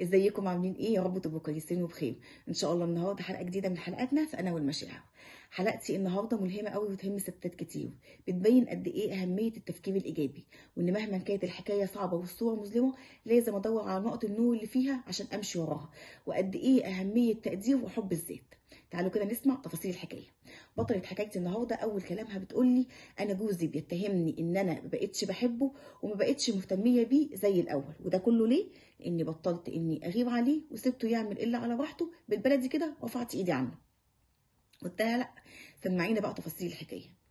ازيكم عاملين ايه؟ يا رب تبقوا كويسين وبخير ان شاء الله. النهارده حلقة جديدة من حلقاتنا في انا والمشاعر. حلقتي النهارده ملهمة قوي وتهم ستات كتير، بتبين قد ايه اهمية التفكير الايجابي، وان مهما كانت الحكاية صعبة والصورة مظلمة لازم ادور على نقط النور اللي فيها عشان امشي وراها، وقد ايه اهمية تقدير وحب الذات. تعالوا كده نسمع تفاصيل الحكاية. بطلة حكايتي النهارده اول كلامها بتقول لي انا جوزي بيتهمني ان انا ما بقتش بحبه وما بقتش مهتميه بيه زي الاول، وده كله ليه؟ لاني بطلت اني اغيب عليه وسبته يعمل الا على راحته، بالبلدي كده رفعت ايدي عنه. قلت لها لا، سمعينا بقى تفاصيل الحكاية.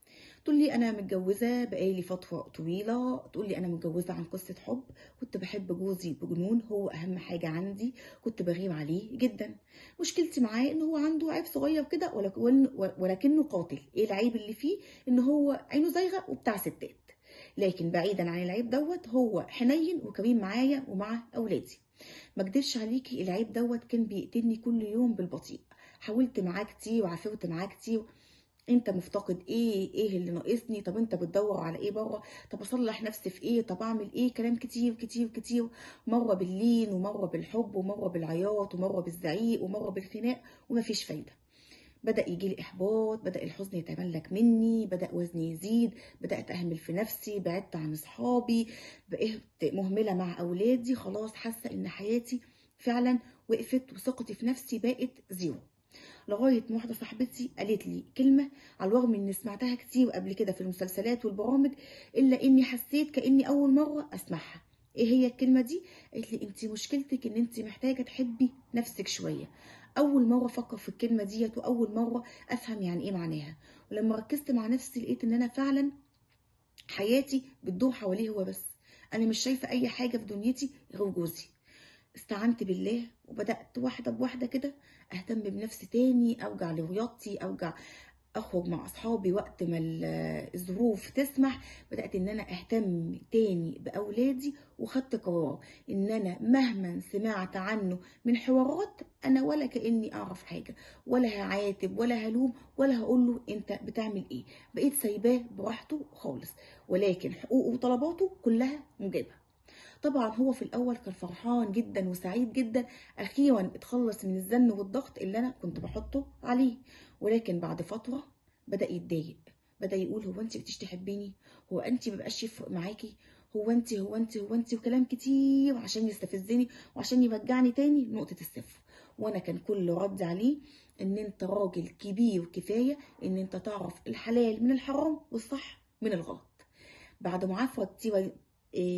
تقول لي انا متجوزة بقالي فترة طويلة، تقول لي انا متجوزة عن قصة حب، كنت بحب جوزي بجنون، هو اهم حاجة عندي، كنت بغيب عليه جدا. مشكلتي معاه ان هو عنده عيب صغير كده ولكنه قاتل. ايه العيب اللي فيه؟ ان هو عينه زايغه وبتاع ستات، لكن بعيدا عن العيب دوت هو حنين وكريم معايا ومع اولادي. ما اكدبش عليكي العيب دوت كان بيقتلني كل يوم بالبطيء. حاولت معاه كتير وعافرت معاه كتير. انت مفتقد ايه؟ ايه اللي ناقصني؟ طب انت بتدور على ايه بره؟ طب اصلح نفسي في ايه؟ طب اعمل ايه؟ كلام كتير كتير كتير، مرة باللين ومرة بالحب ومرة بالعياط ومرة بالزعيق ومرة بالخناق، ومفيش فايده. بدأ يجيلي إحباط، بدأ الحزن يتملك مني، بدأ وزني يزيد، بدأت أهمل في نفسي، بعدت عن أصحابي، بقيت مهملة مع أولادي، خلاص حاسة إن حياتي فعلا وقفت وثقتي في نفسي بقت zero. لغاية ما واحدة صاحبتي قالت لي كلمة، على الرغم إني سمعتها كتير قبل كده في المسلسلات والبرامج، إلا إني حسيت كأني أول مرة أسمعها. إيه هي الكلمة دي؟ قالت لي أنت مشكلتك إن أنت محتاجة تحبي نفسك شوية. اول مرة افكر في الكلمة ديت، واول مرة افهم يعني ايه معناها. ولما ركزت مع نفسي لقيت ان انا فعلا حياتي بتدور حواليه هو بس، انا مش شايفه اي حاجة في دنيتي غير جوزي. استعنت بالله وبدات واحدة بواحدة كده اهتم بنفسي تاني، ارجع لرياضتي، ارجع اخرج مع اصحابي وقت ما الظروف تسمح. بدات ان انا اهتم تاني باولادي، وخدت قرار ان انا مهما سمعت عنه من حوارات انا ولا كاني اعرف حاجة، ولا هعاتب ولا هلوم ولا هقول له انت بتعمل ايه. بقيت سايباه براحته خالص، ولكن حقوقه وطلباته كلها مجابه. طبعا هو في الاول كان فرحان جدا وسعيد جدا، اخيرا اتخلص من الزن والضغط اللي انا كنت بحطه عليه. ولكن بعد فترة بدا يتضايق، بدا يقول هو انت بتيجي تحبيني؟ هو انت مبقاش يفرق معاكي؟ هو انت هو انت هو انت، وكلام كتير عشان يستفزني وعشان يرجعني تاني لنقطة الصفر. وانا كان كل رد عليه ان انت راجل كبير كفاية ان انت تعرف الحلال من الحرام والصح من الغلط. بعد معافره كتير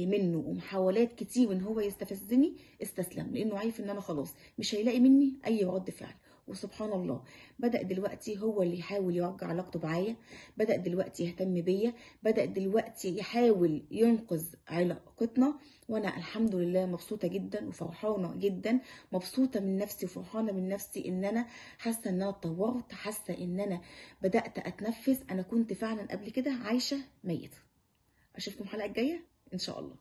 منه ومحاولات كتير ان هو يستفزني استسلم، لانه عارف ان انا خلاص مش هيلاقي مني اي رد فعل. وسبحان الله بدأ دلوقتي هو اللي يحاول يرجع علاقته معايا، بدأ دلوقتي يهتم بيا، بدأ دلوقتي يحاول ينقذ علاقتنا. وانا الحمد لله مبسوطة جدا وفرحانة جدا، مبسوطة من نفسي وفرحانة من نفسي ان انا حاسة ان انا اتطورت، حاسة ان انا بدأت اتنفس. انا كنت فعلا قبل كده عايشة ميتة. اشوفكم الحلقة الجاية إن شاء الله.